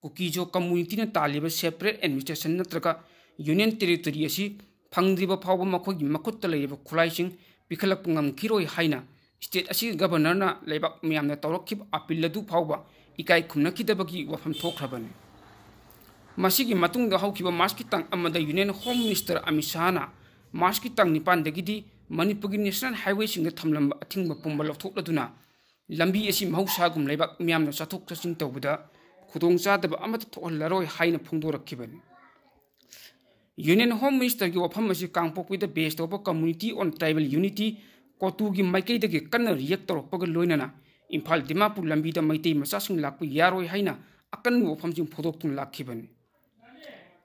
ꯀꯨꯀꯤꯖꯣ ꯀꯝꯃꯨꯅꯤꯇꯤꯅ ꯇꯥꯜꯂꯤꯕ ꯁꯦꯄꯔꯦꯠ ꯑꯦꯗꯃꯤꯅꯤꯁꯇ꯭ꯔꯦꯁꯟ ꯅꯠꯇ꯭ꯔꯒ ꯌꯨꯅꯤꯌꯟ ꯇꯦꯔꯤꯇꯣꯔꯤ ꯑꯁꯤ ꯐꯪꯗ꯭ꯔꯤꯕ ꯐꯥꯎꯕ ꯃꯈꯣꯏꯒꯤ ꯃꯈꯨꯠꯇ ꯂꯩꯔꯤꯕ ꯈꯨꯠꯂꯥꯏꯁꯤꯡ ꯄꯤꯈꯠꯂꯛꯄ ꯉꯝꯈꯤꯔꯣꯏ ꯍꯥꯏꯅ ꯁ꯭ꯇꯦꯠ ꯑꯁꯤꯒꯤ ꯒꯕꯔꯅꯔꯅ ꯂꯩꯕꯥꯛ ꯃꯤꯌꯥꯝꯅ ꯇꯧꯔꯛꯈꯤꯕ ꯑꯄꯤꯜ ꯑꯗꯨ ꯐꯥꯎꯕ ꯏꯀꯥꯏ ꯈꯨꯝꯅꯈꯤꯗꯕꯒꯤ ꯋꯥꯐꯝ ꯊꯣꯛꯈ꯭ꯔꯕꯅꯤ꯫ ꯃꯁꯤꯒꯤ ꯃꯇꯨꯡꯗ ꯍꯧꯈꯤꯕ ꯃꯥꯔꯆꯀꯤ ꯇꯥꯡ ꯑꯃꯗ ꯌꯨꯅꯤꯌꯟ ꯍꯣꯝ ꯃꯤꯅꯤꯁꯇꯔ ꯑꯃꯤꯠ ꯁꯥꯍꯅ ꯃꯥꯔꯆꯀꯤ ꯇꯥꯡ ꯅꯤꯄꯥꯟꯗꯒꯤꯗꯤ ꯃꯅꯤꯄꯨꯔꯒꯤ ꯅꯦꯁꯅꯦꯜ ꯍꯥꯏꯋꯦꯁꯤꯡꯗ ꯊꯝꯂꯝꯕ ꯑꯊꯤꯡꯕ ꯄꯨꯝꯕ ꯂꯧꯊꯣꯛꯂꯗꯨꯅ ꯂꯝꯕꯤ ꯑꯁꯤ ꯃꯍꯧꯁꯥꯒꯨꯝ ꯂꯩꯕꯥꯛ ꯃꯤꯌꯥꯝꯅ ꯆꯠꯊꯣꯛ ꯆꯠꯁꯤꯟ ꯇꯧꯕꯗ ꯈꯨꯗꯣꯡꯆꯥꯗꯕ ꯑꯃꯠꯇ ꯊꯣꯛꯍꯜꯂꯔꯣꯏ ꯍꯥꯏꯅ ꯐꯣꯡꯗꯣꯔꯛꯈꯤꯕꯅꯤ꯫ ꯌꯨꯅꯤꯌꯟ ꯍꯣꯝ ꯃꯤꯅꯤꯁꯇꯔꯒꯤ ꯋꯥꯐꯝ ꯑꯁꯤ ꯀꯥꯡꯄꯣꯛꯄꯤꯗ ꯕꯦꯁ ꯇꯧꯕ ꯀꯝꯃꯨꯅꯤꯇꯤ ꯑꯣꯟ ꯇ꯭ꯔꯥꯏꯕꯦꯜ ꯌꯨꯅꯤꯇꯤ, ꯀꯣꯇꯨꯒꯤ ꯃꯥꯏꯀꯩꯗꯒꯤ ꯀꯟꯅ ꯔꯤꯌꯦꯛ ꯇꯧꯔꯛꯄꯒ ꯂꯣꯏꯅꯅ ꯏꯝꯐꯥꯜ ꯗꯤꯃꯥꯄꯨꯔ ꯂꯝꯕꯤꯗ ꯃꯩꯇꯩ ꯃꯆꯥꯁꯤꯡ ꯂꯥꯛꯄ ꯌꯥꯔꯣꯏ ꯍꯥꯏꯅ ꯑꯀꯟꯕ ꯋꯥꯐꯝꯁꯤꯡ ꯐꯣꯡꯗꯣꯛꯇꯨꯅ ꯂꯥꯛꯈꯤꯕꯅꯤ꯫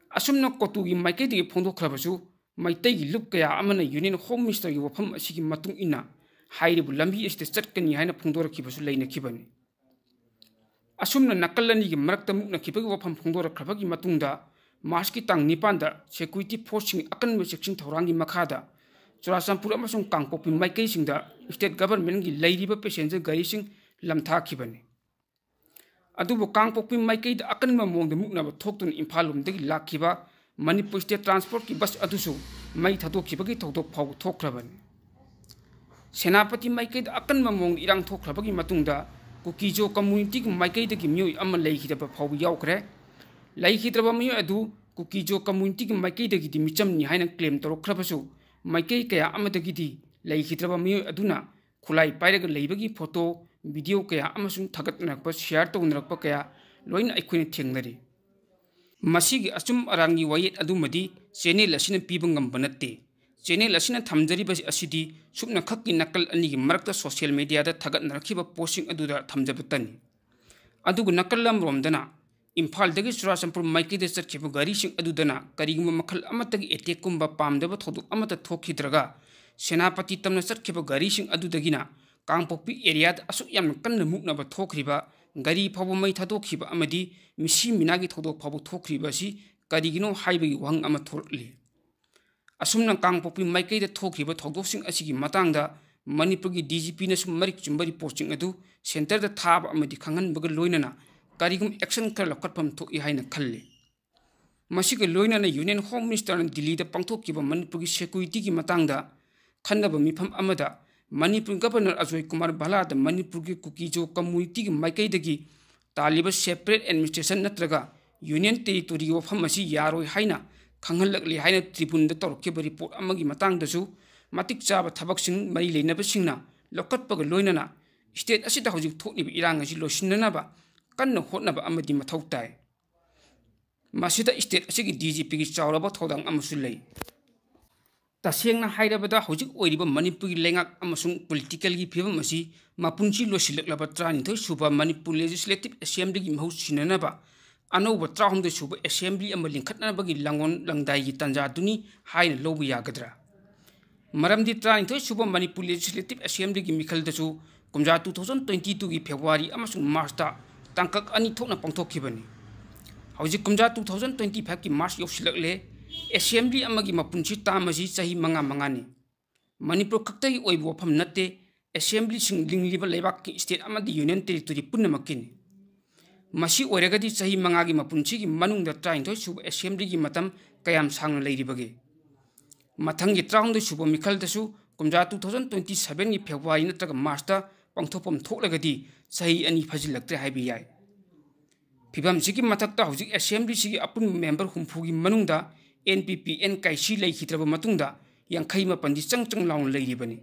ꯑꯁꯨꯝꯅ ꯀꯣꯇꯨꯒꯤ ꯃꯥꯏꯀꯩꯗꯒꯤ ꯐꯣꯡꯗꯣꯛꯈ꯭ꯔꯕꯁꯨ ꯃꯩꯇꯩꯒꯤ ꯂꯨꯞ ꯀꯌꯥ ꯑꯃꯅ ꯌꯨꯅꯤꯌꯟ ꯍꯣꯝ ꯃꯤꯅꯤꯁꯇꯔꯒꯤ ꯋꯥꯐꯝ ꯑꯁꯤꯒꯤ ꯃꯇꯨꯡ ꯏꯟꯅ ꯍꯥꯏꯔꯤꯕ ꯂꯝꯕꯤ ꯑꯁꯤꯗ ꯆꯠꯀꯅꯤ ꯍꯥꯏꯅ ꯐꯣꯡꯗꯣꯔꯛꯈꯤꯕꯁꯨ ꯂꯩꯅꯈꯤꯕꯅꯤ꯫ ꯑꯁꯨꯝꯅ ꯅꯥꯀꯜ ꯑꯅꯤꯒꯤ ꯃꯔꯛꯇ ꯃꯨꯛꯅꯈꯤꯕꯒꯤ ꯋꯥꯐꯝ ꯐꯣꯡꯗꯣꯔꯛꯈ꯭ꯔꯕꯒꯤ ꯃꯇꯨꯡꯗ ꯃꯥꯔꯆꯀꯤ ꯇꯥꯡ ꯅꯤꯄꯥꯟꯗ ꯁꯦꯀ꯭ꯌꯨꯔꯤꯇꯤ ꯐꯣꯔꯁꯁꯤꯡꯒꯤ ꯑꯀꯟꯕ ꯆꯦꯛꯁꯤꯟ ꯊꯧꯔꯥꯡꯒꯤ ꯃꯈꯥꯗ ꯆꯨꯔꯥꯆꯥꯟꯄꯨꯔ ꯑꯃꯁꯨꯡ ꯀꯥꯡꯄꯣꯛꯄꯤ ꯃꯥꯏꯀꯩꯁꯤꯡꯗ ꯁ꯭ꯇꯦꯠ ꯒꯚꯔꯟꯃꯦꯟꯠꯀꯤ ꯂꯩꯔꯤꯕ ꯄꯦꯁꯦꯟꯖꯔ ꯒꯥꯔꯤꯁꯤꯡ ꯂꯝꯊꯥꯈꯤꯕꯅꯤ꯫ ꯑꯗꯨꯕꯨ ꯀꯥꯡꯄꯣꯛꯄꯤ ꯃꯥꯏꯀꯩꯗ ꯑꯀꯟꯕ ꯃꯑꯣꯡꯗ ꯃꯨꯛꯅꯕ ꯊꯣꯛꯇꯨꯅ ꯏꯝꯐꯥꯜ ꯂꯣꯝꯗꯒꯤ ꯂꯥꯛꯈꯤꯕ ꯃꯅꯤꯄꯨꯔ ꯁ꯭ꯇꯦꯠ ꯇ꯭ꯔꯥꯟꯁꯄꯣꯔꯠꯀꯤ ꯕꯁ ꯑꯗꯨꯁꯨ ꯃꯩ ꯊꯥꯗꯣꯛꯈꯤꯕꯒꯤ ꯊꯧꯗꯣꯛ ꯐꯥꯎꯕ ꯊꯣꯛꯈ꯭ꯔꯕꯅꯤ꯫ ꯁꯦꯅꯥꯄꯇꯤ ꯃꯥꯏꯀꯩꯗ ꯑꯀꯟꯕ ꯃꯑꯣꯡꯗ ꯏꯔꯥꯡ ꯊꯣꯛꯈ꯭ꯔꯕꯒꯤ ꯃꯇꯨꯡꯗ ꯀꯨꯀꯤꯖꯣ ꯀꯝꯃ꯭ꯌꯨꯅꯤꯇꯤꯒꯤ ꯃꯥꯏꯀꯩꯗꯒꯤ ꯃꯤꯑꯣꯏ ꯑꯃ ꯂꯩꯈꯤꯗꯕ ꯐꯥꯎꯕ ꯌꯥꯎꯈ꯭ꯔꯦ꯫ ꯂꯩꯈꯤꯗ꯭ꯔꯕ ꯃꯤꯑꯣꯏ ꯑꯗꯨ ꯀꯨꯀꯤꯖꯣ ꯀꯝꯃ꯭ꯌꯨꯅꯤꯇꯤꯒꯤ ꯃꯥꯏꯀꯩꯗꯒꯤꯗꯤ ꯃꯤꯆꯝꯅꯤ ꯍꯥꯏꯅ ꯀ꯭ꯂꯦꯝ ꯇꯧꯔꯛꯈ꯭ꯔꯕꯁꯨ, ꯃꯥꯏꯀꯩ ꯀꯌꯥ ꯑꯃꯗꯒꯤꯗꯤ ꯂꯩꯈꯤꯗ꯭ꯔꯕ ꯃꯤꯑꯣꯏ ꯑꯗꯨꯅ ꯈꯨꯠꯂꯥꯏ ꯄꯥꯏꯔꯒ ꯂꯩꯕꯒꯤ ꯐꯣꯇꯣ, ꯚꯤꯗꯤꯑꯣ ꯀꯌꯥ ꯑꯃꯁꯨꯡ ꯊꯥꯒꯠꯅꯔꯛꯄ, ꯁꯤꯌꯥꯔ ꯇꯧꯅꯔꯛꯄ ꯀꯌꯥ ꯂꯣꯏꯅ ꯑꯩꯈꯣꯏꯅ ꯊꯦꯡꯅꯔꯤ꯫ ꯃꯁꯤꯒꯤ ꯑꯆꯨꯝ ꯑꯔꯥꯟꯒꯤ ꯋꯥꯌꯦꯠ ꯑꯗꯨꯃꯗꯤ ꯆꯦꯅꯦꯜ ꯑꯁꯤꯅ ꯄꯤꯕ ꯉꯝꯕ ꯅꯠꯇꯦ꯫ ꯆꯦꯅꯦꯜ ꯑꯁꯤꯅ ꯊꯝꯖꯔꯤꯕ ꯑꯁꯤꯗꯤ ꯁꯨꯞꯅꯈꯛꯀꯤ ꯅꯥꯀꯜ ꯑꯅꯤꯒꯤ ꯃꯔꯛꯇ ꯁꯣꯁꯤꯌꯦꯜ ꯃꯤꯗꯤꯌꯥꯗ ꯊꯥꯒꯠꯅꯔꯛꯈꯤꯕ ꯄꯣꯁꯁꯤꯡ ꯑꯗꯨꯗ ꯊꯝꯖꯕꯇꯅꯤ꯫ ꯑꯗꯨꯒ ꯅꯥꯀꯜ ꯑꯃꯔꯣꯝꯗꯅ ꯏꯝꯐꯥꯜꯗꯒꯤ ꯆꯨꯔꯥꯆꯥꯟꯄꯨꯔ ꯃꯥꯏꯀꯩꯗ ꯆꯠꯈꯤꯕ ꯒꯥꯔꯤꯁꯤꯡ ꯑꯗꯨꯗꯅ ꯀꯔꯤꯒꯨꯝꯕ ꯃꯈꯜ ꯑꯃꯠꯇꯒꯤ ꯑꯦꯇꯦꯛꯀꯨꯝꯕ ꯄꯥꯝꯗꯕ ꯊꯧꯗꯣꯛ ꯑꯃꯠꯇ ꯊꯣꯛꯈꯤꯗ꯭ꯔꯒ, ꯁꯦꯅꯥꯄꯇꯤ ꯇꯝꯅ ꯆꯠꯈꯤꯕ ꯒꯥꯔꯤꯁꯤꯡ ꯑꯗꯨꯗꯒꯤꯅ ꯀꯥꯡꯄꯣꯛꯄꯤ ꯑꯦꯔꯤꯌꯥꯗ ꯑꯁꯨꯛ ꯌꯥꯝꯅ ꯀꯟꯅ ꯃꯨꯛꯅꯕ ꯊꯣꯛꯈ꯭ꯔꯤꯕ, ꯒꯥꯔꯤ ꯐꯥꯎꯕ ꯃꯩ ꯊꯥꯗꯣꯛꯈꯤꯕ ꯑꯃꯗꯤ ꯃꯤꯁꯤ ꯃꯤꯅꯥꯒꯤ ꯊꯧꯗꯣꯛ ꯐꯥꯎꯕ ꯊꯣꯛꯈ꯭ꯔꯤꯕ ꯑꯁꯤ ꯀꯔꯤꯒꯤꯅꯣ ꯍꯥꯏꯕꯒꯤ ꯋꯥꯍꯪ ꯑꯃ ꯊꯣꯔꯛꯂꯤ꯫ ꯑꯁꯨꯝꯅ ꯀꯥꯡꯄꯣꯛꯄꯤ ꯃꯥꯏꯀꯩꯗ ꯊꯣꯛꯈꯤꯕ ꯊꯧꯗꯣꯛꯁꯤꯡ ꯑꯁꯤꯒꯤ ꯃꯇꯥꯡꯗ ꯃꯅꯤꯄꯨꯔꯒꯤ ꯗꯤ ꯖꯤ ꯄꯤꯅꯁꯨ ꯃꯔꯤꯛ ꯆꯨꯝꯕ ꯔꯤꯄꯣꯔꯠꯁꯤꯡ ꯑꯗꯨ ꯁꯦꯟꯇꯔꯗ ꯊꯥꯕ ꯑꯃꯗꯤ ꯈꯪꯍꯟꯕꯒ ꯂꯣꯏꯅꯅ ꯀꯔꯤꯒꯨꯝꯕ ꯑꯦꯛꯁꯟ ꯈꯔ ꯂꯧꯈꯠꯐꯝ ꯊꯣꯛꯏ ꯍꯥꯏꯅ ꯈꯜꯂꯤ꯫ ꯃꯁꯤꯒ ꯂꯣꯏꯅꯅ ꯌꯨꯅꯤꯌꯟ ꯍꯣꯝ ꯃꯤꯅꯤꯁꯇꯔꯅ ꯗꯤꯜꯂꯤꯗ ꯄꯥꯡꯊꯣꯛꯈꯤꯕ ꯃꯅꯤꯄꯨꯔꯒꯤ ꯁꯦꯀ꯭ꯌꯨꯔꯤꯇꯤꯒꯤ ꯃꯇꯥꯡꯗ ꯈꯟꯅꯕ ꯃꯤꯐꯝ ꯑꯃꯗ ꯃꯅꯤꯄꯨꯔ ꯒꯕꯔꯅꯔ ꯑꯖꯣꯏ ꯀꯨꯃꯥꯔ ꯚꯜꯂꯥꯗ ꯃꯅꯤꯄꯨꯔꯒꯤ ꯀꯨꯀꯤꯖꯣ ꯀꯝꯃ꯭ꯌꯨꯅꯤꯇꯤꯒꯤ ꯃꯥꯏꯀꯩꯗꯒꯤ ꯇꯥꯜꯂꯤꯕ ꯁꯦꯄꯔꯦꯠ ꯑꯦꯗꯃꯤꯅꯤꯁꯇ꯭ꯔꯦꯁꯟ ꯅꯠꯇ꯭ꯔꯒ ꯌꯨꯅꯤꯌꯟ ꯇꯦꯔꯤꯇꯣꯔꯤꯒꯤ ꯋꯥꯐꯝ ꯑꯁꯤ ꯌꯥꯔꯣꯏ ꯍꯥꯏꯅ ꯈꯪꯍꯜꯂꯛꯂꯤ ꯍꯥꯏꯅ ꯇ꯭ꯔꯤꯕꯨꯟꯗ ꯇꯧꯔꯛꯈꯤꯕ ꯔꯤꯄꯣꯔꯠ ꯑꯃꯒꯤ ꯃꯇꯥꯡꯗꯁꯨ ꯃꯇꯤꯛ ꯆꯥꯕ ꯊꯕꯛꯁꯤꯡ ꯃꯔꯤ ꯂꯩꯅꯕꯁꯤꯡꯅ ꯂꯧꯈꯠꯄꯒ ꯂꯣꯏꯅꯅ ꯁ꯭ꯇꯦꯠ ꯑꯁꯤꯗ ꯍꯧꯖꯤꯛ ꯊꯣꯛꯂꯤꯕ ꯏꯔꯥꯡ ꯑꯁꯤ ꯂꯣꯏꯁꯤꯟꯅꯅꯕ ꯀꯟꯅ ꯍꯣꯠꯅꯕ ꯑꯃꯗꯤ ꯃꯊꯧ ꯇꯥꯏ꯫ ꯃꯁꯤꯗ ꯁ꯭ꯇꯦꯠ ꯑꯁꯤꯒꯤ ꯗꯤ ꯖꯤ ꯄꯤꯒꯤ ꯆꯥꯎꯔꯕ ꯊꯧꯗꯥꯡ ꯑꯃꯁꯨ ꯂꯩ꯫ ꯇꯁꯦꯡꯅ ꯍꯥꯏꯔꯕꯗ, ꯍꯧꯖꯤꯛ ꯑꯣꯏꯔꯤꯕ ꯃꯅꯤꯄꯨꯔꯒꯤ ꯂꯩꯉꯥꯛ ꯑꯃꯁꯨꯡ ꯄꯣꯂꯤꯇꯤꯀꯦꯜꯒꯤ ꯐꯤꯕꯝ ꯑꯁꯤ ꯃꯄꯨꯟꯁꯤ ꯂꯣꯏꯁꯤꯜꯂꯛꯂꯕ ꯇꯔꯥꯅꯤꯊꯣꯏ ꯁꯨꯕ ꯃꯅꯤꯄꯨꯔ ꯂꯦꯖꯤꯁꯂꯦꯇꯤꯚ ꯑꯦꯁꯦꯝꯕ꯭ꯂꯤꯒꯤ ꯃꯍꯨꯠ ꯁꯤꯟꯅꯅꯕ ꯑꯅꯧꯕ ꯇꯔꯥꯍꯨꯝꯗꯣꯏ ꯁꯨꯕ ꯑꯦꯁꯦꯝꯕ꯭ꯂꯤ ꯑꯃ ꯂꯤꯡꯈꯠꯅꯕꯒꯤ ꯂꯥꯡꯑꯣꯟ ꯂꯥꯡꯗꯥꯏꯒꯤ ꯇꯥꯟꯖꯥꯗꯨꯅꯤ ꯍꯥꯏꯅ ꯂꯧꯕ ꯌꯥꯒꯗ꯭ꯔꯥ? ꯃꯔꯝꯗꯤ ꯇꯔꯥꯅꯤꯊꯣꯏ ꯁꯨꯕ ꯃꯅꯤꯄꯨꯔ ꯂꯦꯖꯤꯁꯂꯦꯇꯤꯚ ꯑꯦꯁꯦꯝꯕ꯭ꯂꯤꯒꯤ ꯃꯤꯈꯜꯗꯁꯨ ꯀꯨꯝꯖꯥ two thousand twenty twoꯒꯤ ꯐꯦꯕ꯭ꯔꯨꯋꯥꯔꯤ ꯑꯃꯁꯨꯡ ꯃꯥꯔꯆꯇ ꯇꯥꯡꯀꯛ ꯑꯅꯤ ꯊꯣꯛꯅ ꯄꯥꯡꯊꯣꯛꯈꯤꯕꯅꯤ꯫ ꯍꯧꯖꯤꯛ ꯀꯨꯝꯖꯥ two thousand twenty fiveꯀꯤ ꯃꯥꯔꯆ ꯌꯧꯁꯤꯜꯂꯛꯂꯦ꯫ ꯑꯦꯁꯦꯝꯕ꯭ꯂꯤ ꯑꯃꯒꯤ ꯃꯄꯨꯟꯁꯤ ꯇꯥꯝ ꯑꯁꯤ ꯆꯍꯤ ꯃꯉꯥ ꯃꯉꯥꯅꯤ꯫ ꯃꯅꯤꯄꯨꯔ ꯈꯛꯇꯒꯤ ꯑꯣꯏꯕ ꯋꯥꯐꯝ ꯅꯠꯇꯦ, ꯑꯦꯁꯦꯝꯕ꯭ꯂꯤꯁꯤꯡ ꯂꯤꯡꯂꯤꯕ ꯂꯩꯕꯥꯛꯀꯤ ꯁ꯭ꯇꯦꯠ ꯑꯃꯗꯤ ꯌꯨꯅꯤꯌꯟ ꯇꯦꯔꯤꯇꯣꯔꯤ ꯄꯨꯝꯅꯃꯛꯀꯤꯅꯤ꯫ ꯃꯁꯤ ꯑꯣꯏꯔꯒꯗꯤ ꯆꯍꯤ ꯃꯉꯥꯒꯤ ꯃꯄꯨꯟꯁꯤꯒꯤ ꯃꯅꯨꯡꯗ ꯇꯔꯥꯅꯤꯊꯣꯏ ꯁꯨꯕ ꯑꯦꯁꯦꯝꯕ꯭ꯂꯤꯒꯤ ꯃꯇꯝ ꯀꯌꯥꯝ ꯁꯥꯡꯅ ꯂꯩꯔꯤꯕꯒꯦ? ꯃꯊꯪꯒꯤ ꯇꯔꯥꯍꯨꯝꯗꯣꯏ ꯁꯨꯕ ꯃꯤꯈꯜꯗꯁꯨ ꯀꯨꯝꯖꯥ two thousand twenty sevenꯒꯤ ꯐꯦꯕ꯭ꯔꯨꯋꯥꯔꯤ ꯅꯠꯇ꯭ꯔꯒ ꯃꯥꯔꯆꯇ ꯄꯥꯡꯊꯣꯛꯐꯝ ꯊꯣꯛꯂꯒꯗꯤ ꯆꯍꯤ ꯑꯅꯤ ꯐꯥꯖꯤꯜꯂꯛꯇ꯭ꯔꯦ ꯍꯥꯏꯕ ꯌꯥꯏ꯫ ꯐꯤꯕꯝꯁꯤꯒꯤ ꯃꯊꯛꯇ ꯍꯧꯖꯤꯛ ꯑꯦꯁꯦꯝꯕ꯭ꯂꯤꯁꯤꯒꯤ ꯑꯄꯨꯟꯕ ꯃꯦꯝꯕꯔ ꯍꯨꯝꯐꯨꯒꯤ ꯃꯅꯨꯡꯗ NPP NKC ꯂꯩꯈꯤꯗ꯭ꯔꯕ ꯃꯇꯨꯡꯗ ꯌꯥꯡꯈꯩ ꯃꯥꯄꯟꯗꯤ ꯆꯪ ꯆꯪ ꯂꯥꯎꯅ ꯂꯩꯔꯤꯕꯅꯤ꯫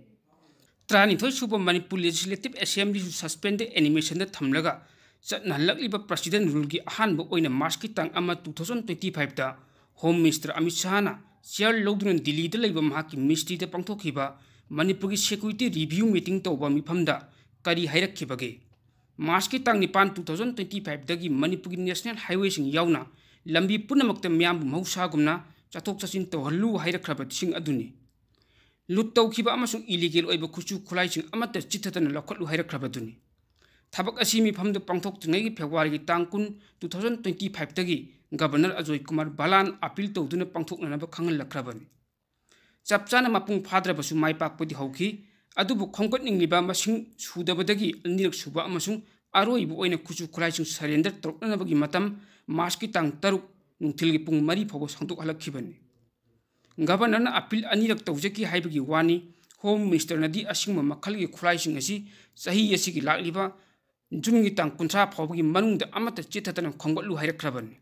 ꯇꯔꯥꯅꯤꯊꯣꯏ ꯁꯨꯕ ꯃꯅꯤꯄꯨꯔ ꯂꯦꯖꯤꯁꯂꯦꯇꯤꯚ ꯑꯦꯁꯦꯝꯕ꯭ꯂꯤꯁꯨ suspended animationꯗ ꯊꯝꯂꯒ ꯆꯠꯅꯍꯜꯂꯛꯂꯤꯕ president ruleꯒꯤ ꯑꯍꯥꯟꯕ ꯑꯣꯏꯅ ꯃꯥꯔꯆꯀꯤ ꯇꯥꯡ ꯑꯃ, two thousand twenty fiveꯇ Home Minister Amit ꯁꯍꯥꯅ chair ꯂꯧꯗꯨꯅ ꯗꯤꯜꯂꯤꯗ ꯂꯩꯕ ꯃꯍꯥꯛꯀꯤ ministryꯗ ꯄꯥꯡꯊꯣꯛꯈꯤꯕ ꯃꯅꯤꯄꯨꯔꯒꯤ security review meeting ꯇꯧꯕ ꯃꯤꯐꯝꯗ ꯀꯔꯤ ꯍꯥꯏꯔꯛꯈꯤꯕꯒꯦ? ꯃꯥꯔꯆꯀꯤ ꯇꯥꯡ ꯅꯤꯄꯥꯟ, two thousand twenty fiveꯗꯒꯤ ꯃꯅꯤꯄꯨꯔꯒꯤ national highwayꯁꯤꯡ ꯌꯥꯎꯅ ꯂꯝꯕꯤ ꯄꯨꯝꯅꯃꯛꯇ ꯃꯤꯌꯥꯝꯕꯨ ꯃꯍꯧꯁꯥꯒꯨꯝꯅ ꯆꯠꯊꯣꯛ ꯆꯠꯁꯤꯟ ꯇꯧꯍꯜꯂꯨ ꯍꯥꯏꯔꯛꯈ꯭ꯔꯕꯁꯤꯡ ꯑꯗꯨꯅꯤ꯫ ꯂꯨꯠ ꯇꯧꯈꯤꯕ ꯑꯃꯁꯨꯡ illegal ꯑꯣꯏꯕ ꯈꯨꯠꯁꯨ ꯈꯨꯠꯂꯥꯏꯁꯤꯡ ꯑꯃꯠꯇ ꯆꯤꯠꯊꯗꯅ ꯂꯧꯈꯠꯂꯨ ꯍꯥꯏꯔꯛꯈ꯭ꯔꯕꯗꯨꯅꯤ꯫ ꯊꯕꯛ ꯑꯁꯤ ꯃꯤꯐꯝꯗ ꯄꯥꯡꯊꯣꯛꯇ꯭ꯔꯤꯉꯩꯒꯤ ꯐꯦꯕ꯭ꯔꯨꯋꯥꯔꯤꯒꯤ ꯇꯥꯡ ꯀꯨꯟ, two thousand twenty fiveꯇꯒꯤ Governor Ajoy Kumar ꯚꯥꯂꯥꯟ appeal ꯇꯧꯗꯨꯅ ꯄꯥꯡꯊꯣꯛꯅꯅꯕ ꯈꯪꯍꯜꯂꯛꯈ꯭ꯔꯕꯅꯤ꯫ ꯆꯞ ꯆꯥꯅ ꯃꯄꯨꯡ ꯐꯥꯗ꯭ꯔꯕꯁꯨ ꯃꯥꯏ ꯄꯥꯛꯄꯗꯤ ꯍꯧꯈꯤ, ꯑꯗꯨꯕꯨ ꯈꯣꯝꯒꯠꯅꯤꯡꯂꯤꯕ ꯃꯁꯤꯡ ꯁꯨꯗꯕꯗꯒꯤ ꯑꯅꯤꯔꯛ ꯁꯨꯕ ꯑꯃꯁꯨꯡ ꯑꯔꯣꯏꯕ ꯑꯣꯏꯅ ꯈꯨꯠꯁꯨ ꯈꯨꯠꯂꯥꯏꯁꯤꯡ surrender ꯇꯧꯔꯛꯅꯅꯕꯒꯤ ꯃꯇꯝ ꯃꯥꯔꯆꯀꯤ ꯇꯥꯡ ꯇꯔꯨꯛ ꯅꯨꯡꯊꯤꯜꯒꯤ ꯄꯨꯡ ꯃꯔꯤ ꯐꯥꯎꯕ ꯁꯥꯡꯗꯣꯛꯍꯜꯂꯛꯈꯤꯕꯅꯤ꯫ Governorꯅ appeal ꯑꯅꯤꯔꯛ ꯇꯧꯖꯈꯤ ꯍꯥꯏꯕꯒꯤ ꯋꯥꯅꯤ, Home Ministerꯅꯗꯤ ꯑꯁꯤꯒꯨꯝꯕ ꯃꯈꯜꯒꯤ ꯈꯨꯠꯂꯥꯏꯁꯤꯡ ꯑꯁꯤ ꯆꯍꯤ ꯑꯁꯤꯒꯤ ꯂꯥꯛꯂꯤꯕ ꯖꯨꯟꯒꯤ ꯇꯥꯡ ꯀꯨꯟꯊ꯭ꯔꯥ ꯐꯥꯎꯕꯒꯤ ꯃꯅꯨꯡꯗ ꯑꯃꯠꯇ ꯆꯤꯠꯊꯗꯅ ꯈꯣꯝꯒꯠꯂꯨ ꯍꯥꯏꯔꯛꯈ꯭ꯔꯕꯅꯤ꯫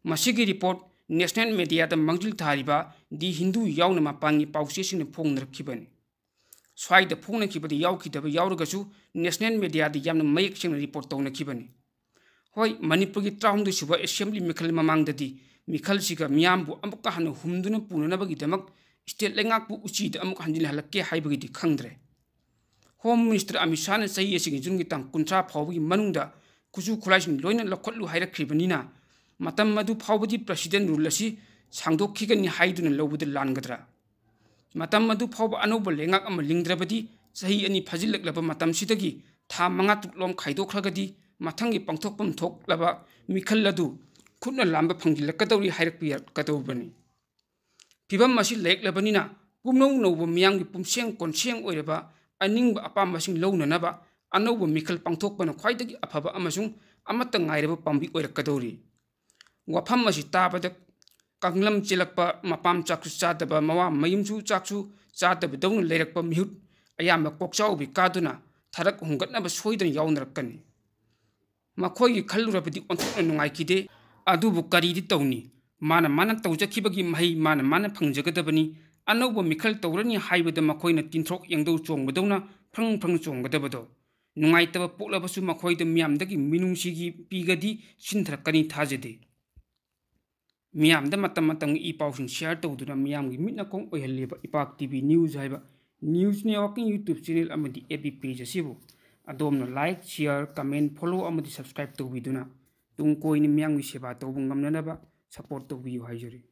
ꯃꯁꯤꯒꯤ report national mediaꯗ ꯃꯥꯡꯖꯤꯜ ꯊꯥꯔꯤꯕ The Hindu ꯌꯥꯎꯅ ꯃꯄꯥꯟꯒꯤ ꯄꯥꯎꯆꯦꯁꯤꯡꯅ ꯐꯣꯡꯅꯔꯛꯈꯤꯕꯅꯤ꯫ ꯁ꯭ꯋꯥꯏꯗ ꯐꯣꯡꯅꯈꯤꯕꯗ ꯌꯥꯎꯈꯤꯗꯕ ꯌꯥꯎꯔꯒꯁꯨ national mediaꯗ ꯌꯥꯝꯅ ꯃꯌꯦꯛ ꯁꯦꯡꯅ report ꯇꯧꯅꯈꯤꯕꯅꯤ꯫ ꯍꯣꯏ, ꯃꯅꯤꯄꯨꯔꯒꯤ ꯇꯔꯥꯍꯨꯝꯗꯣꯏ ꯁꯨꯕ assembly ꯃꯤꯈꯜ ꯃꯃꯥꯡꯗꯗꯤ ꯃꯤꯈꯜꯁꯤꯒ ꯃꯤꯌꯥꯝꯕꯨ ꯑꯃꯨꯛꯀ ꯍꯟꯅ ꯍꯨꯝꯗꯨꯅ ꯄꯨꯅꯅꯕꯒꯤꯗꯃꯛ state ꯂꯩꯉꯥꯛꯄꯨ ꯎꯆꯤꯗ ꯑꯃꯨꯛ ꯍꯟꯖꯤꯜꯍꯜꯂꯛꯀꯦ ꯍꯥꯏꯕꯒꯤꯗꯤ ꯈꯪꯗ꯭ꯔꯦ꯫ Home Minister ꯑꯃꯤꯠ ꯁꯥꯍꯅ ꯆꯍꯤ ꯑꯁꯤꯒꯤ ꯖꯨꯟꯒꯤ ꯇꯥꯡ ꯀꯨꯟꯊ꯭ꯔꯥ ꯐꯥꯎꯕꯒꯤ ꯃꯅꯨꯡꯗ ꯈꯨꯠꯁꯨ ꯈꯨꯠꯂꯥꯏꯁꯤꯡ ꯂꯣꯏꯅ ꯂꯧꯈꯠꯂꯨ ꯍꯥꯏꯔꯛꯈ꯭ꯔꯤꯕꯅꯤꯅ, ꯃꯇꯝ ꯑꯗꯨ ꯐꯥꯎꯕꯗꯤ president rule ꯑꯁꯤ ꯁꯥꯡꯗꯣꯛꯈꯤꯒꯅꯤ ꯍꯥꯏꯗꯨꯅ ꯂꯧꯕꯗ ꯂꯥꯟꯒꯗ꯭ꯔꯥ? ꯃꯇꯝ ꯑꯗꯨ ꯐꯥꯎꯕ ꯑꯅꯧꯕ ꯂꯩꯉꯥꯛ ꯑꯃ ꯂꯤꯡꯗ꯭ꯔꯕꯗꯤ, ꯆꯍꯤ ꯑꯅꯤ ꯐꯥꯖꯤꯜꯂꯛꯂꯕ ꯃꯇꯝꯁꯤꯗꯒꯤ ꯊꯥ ꯃꯉꯥ ꯇꯔꯨꯛꯂꯣꯝ ꯈꯥꯏꯗꯣꯛꯈ꯭ꯔꯒꯗꯤ, ꯃꯊꯪꯒꯤ ꯄꯥꯡꯊꯣꯛꯐꯝ ꯊꯣꯛꯂꯕ ꯃꯤꯈꯜ ꯑꯗꯨ ꯈꯨꯠꯅ ꯂꯥꯝꯕ ꯐꯪꯖꯤꯜꯂꯛꯀꯗꯧꯔꯤ ꯍꯥꯏꯔꯛꯄ ꯌꯥꯔꯛꯀꯗꯧꯕꯅꯤ꯫ ꯐꯤꯚꯝ ꯑꯁꯤ ꯂꯩꯔꯛꯂꯕꯅꯤꯅ, ꯄꯨꯝꯅꯧ ꯅꯧꯕ ꯃꯤꯌꯥꯝꯒꯤ ꯄꯨꯝꯁꯦꯡ ꯀꯣꯟꯁꯦꯡ ꯑꯣꯏꯔꯕ ꯑꯅꯤꯡꯕ ꯑꯄꯥꯝꯕꯁꯤꯡ ꯂꯧꯅꯅꯕ ꯑꯅꯧꯕ ꯃꯤꯈꯜ ꯄꯥꯡꯊꯣꯛꯄꯅ ꯈ꯭ꯋꯥꯏꯗꯒꯤ ꯑꯐꯕ ꯑꯃꯁꯨꯡ ꯑꯃꯠꯇ ꯉꯥꯏꯔꯕ ꯄꯥꯝꯕꯤ ꯑꯣꯏꯔꯛꯀꯗꯧꯔꯤ꯫ ꯋꯥꯐꯝ ꯑꯁꯤ ꯇꯥꯕꯗ ꯀꯥꯡꯂꯝ ꯆꯦꯜꯂꯛꯄ, ꯃꯄꯥꯝ ꯆꯥꯛꯁꯨ ꯆꯥꯗꯕ, ꯃꯋꯥ ꯃꯌꯨꯝꯁꯨ ꯆꯥꯛꯁꯨ ꯆꯥꯗꯕꯗꯧꯅ ꯂꯩꯔꯛꯄ ꯃꯤꯍꯨꯠ ꯑꯌꯥꯝꯕ ꯀꯣꯛꯆꯥꯎꯕꯤ ꯀꯥꯗꯨꯅ ꯊꯔꯛ ꯍꯨꯟꯒꯠꯅꯕ ꯁꯣꯏꯗꯅ ꯌꯥꯎꯅꯔꯛꯀꯅꯤ꯫ ꯃꯈꯣꯏꯒꯤ ꯈꯜꯂꯨꯔꯕꯗꯤ ꯑꯣꯟꯊꯣꯛꯅ ꯅꯨꯡꯉꯥꯏꯈꯤꯗꯦ꯫ ꯑꯗꯨꯕꯨ ꯀꯔꯤꯗꯤ ꯇꯧꯅꯤ? ꯃꯥꯅ ꯃꯥꯅ ꯇꯧꯖꯈꯤꯕꯒꯤ ꯃꯍꯩ ꯃꯥꯅ ꯃꯥꯅ ꯐꯪꯖꯒꯗꯕꯅꯤ꯫ ꯑꯅꯧꯕ ꯃꯤꯈꯜ ꯇꯧꯔꯅꯤ ꯍꯥꯏꯕꯗ ꯃꯈꯣꯏꯅ ꯇꯤꯟꯊ꯭ꯔꯣꯛ ꯌꯦꯡꯗꯧ ꯆꯣꯡꯕꯗꯧꯅ ꯐ꯭ꯔꯪ ꯐ꯭ꯔꯪ ꯆꯣꯡꯒꯗꯕꯗꯣ꯫ ꯅꯨꯡꯉꯥꯏꯇꯕ ꯄꯣꯛꯂꯕꯁꯨ ꯃꯈꯣꯏꯗ ꯃꯤꯌꯥꯝꯗꯒꯤ ꯃꯤꯅꯨꯡꯁꯤꯒꯤ ꯄꯤꯒꯗꯤ ꯁꯤꯟꯊꯔꯛꯀꯅꯤ ꯊꯥꯖꯗꯦ꯫ ꯃꯤꯌꯥꯝꯗ ꯃꯇꯝ ꯃꯇꯝꯒꯤ ꯏ ꯄꯥꯎꯁꯤꯡ share ꯇꯧꯗꯨꯅ ꯃꯤꯌꯥꯝꯒꯤ ꯃꯤꯠ ꯅꯥꯀꯣꯡ ꯑꯣꯏꯍꯜꯂꯤꯕ ꯏꯄꯥꯛ ꯇꯤ ꯚꯤ news ꯍꯥꯏꯕ news networking YouTube channel ꯑꯃꯗꯤ F B page ꯑꯁꯤꯕꯨ ꯑꯗꯣꯝꯅ like, share, comment, follow ꯑꯃꯗꯤ subscribe ꯇꯧꯕꯤꯗꯨꯅ ꯇꯨꯡ ꯀꯣꯏꯅ ꯃꯤꯌꯥꯝꯒꯤ ꯁꯦꯕꯥ ꯇꯧꯕ ꯉꯝꯅꯅꯕ support ꯇꯧꯕꯤꯌꯨ ꯍꯥꯏꯖꯔꯤ꯫